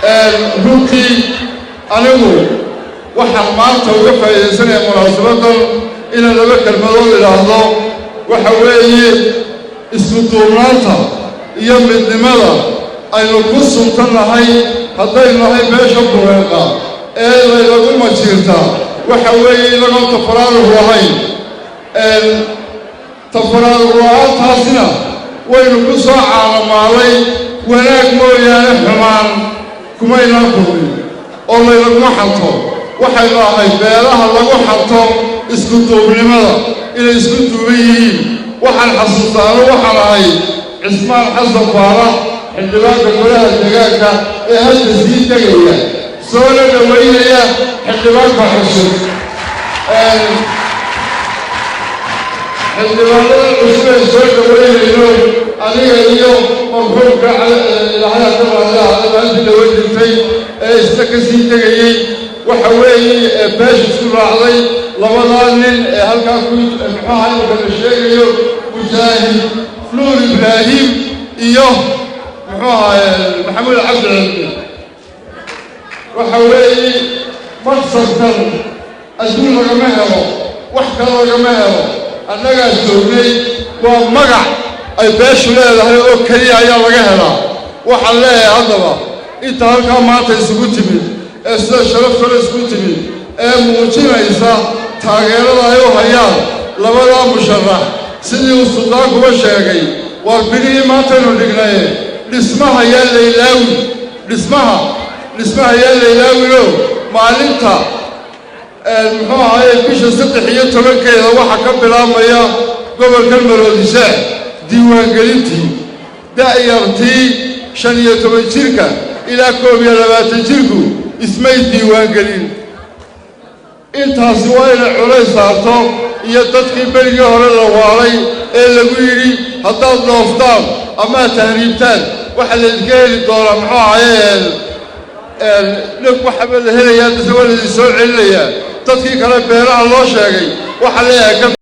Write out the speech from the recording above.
Runtii anigu waxaan maanta uga faa'iidaysanaya munaasabaddan inaan laba kelmadood idhaahdo. Waxa weeye isku duubnaanta iyo midnimada aynu ku suntan nahay haddaynu nahay beesha Bureeqa ee laynagu majiirtaa. Waxa weeye inagoon tafaraaruq lahayn, tafaraaruq la-aantaasina waynu ku soo caalamaalay. Wanaag mooyaane xumaan kumaynaan kulmin oo laynaguma xanto. Waxaynu ahay beelaha lagu xanto isku duubnimada, inay isku duuban yihiin. Waxaan xasuustaa, anu waxaan ahay Cismaan Xasan Faarax, xildhibaanka golaha deegaanka ee hadda sii tegaya, soona dhowaynaya xildhibaanka cusub. Xildhibaanada cusub ee soo dhowaynayno, aniga iyo marxuumka Ilaahay ka raaliha maalintii dhawan jirtay ee isna ka sii tegayey, waxa weeye ee beesha isku raacday labadaa nin ee halkaa ku muxuaha imika la sheegayo, Mujaahid Nuur Ibraahim iyo muxuu ahaye Maxamuud Cabdi Cilmi. Waxa weeye mansabkan adduun lagama helo, wax kale lagama helo. Annagaa joognay, waa magac ay beeshu leedahay oo keliya ayaa laga helaa. Waxaan leeyahay haddaba inta halkaa maanta isugu timid ee sida sharaftole isugu timid ee muujinaysa taageerada ay u hayaan labadaa musharax, sidii uu suldaankuba sheegay, waar bilihii maantaynu dhignaye dhismaha yaa laylaawin, dhismaha yaa laylaawinoo maalinta muxuu ahaye bisha 13-keeda waxaa ka bilaabmaya gobolkan Maroodisheex diiwaangelintii da'yartii 15 jirka ilaa 21 jirku ismay diiwaangelin. Intaasi waa inay culays saarto iyo dadkii berigii hore la waalay ee lagu yidhi haddaad dhooftaan amaad tahriibtaan waxaa laydinka heli doonaa muxuu ahaye dheg, waxaba la helayaa, dase waa laydin soo celinayaa. Dadkii kale beeraha loo sheegay waxaa leeyahay ka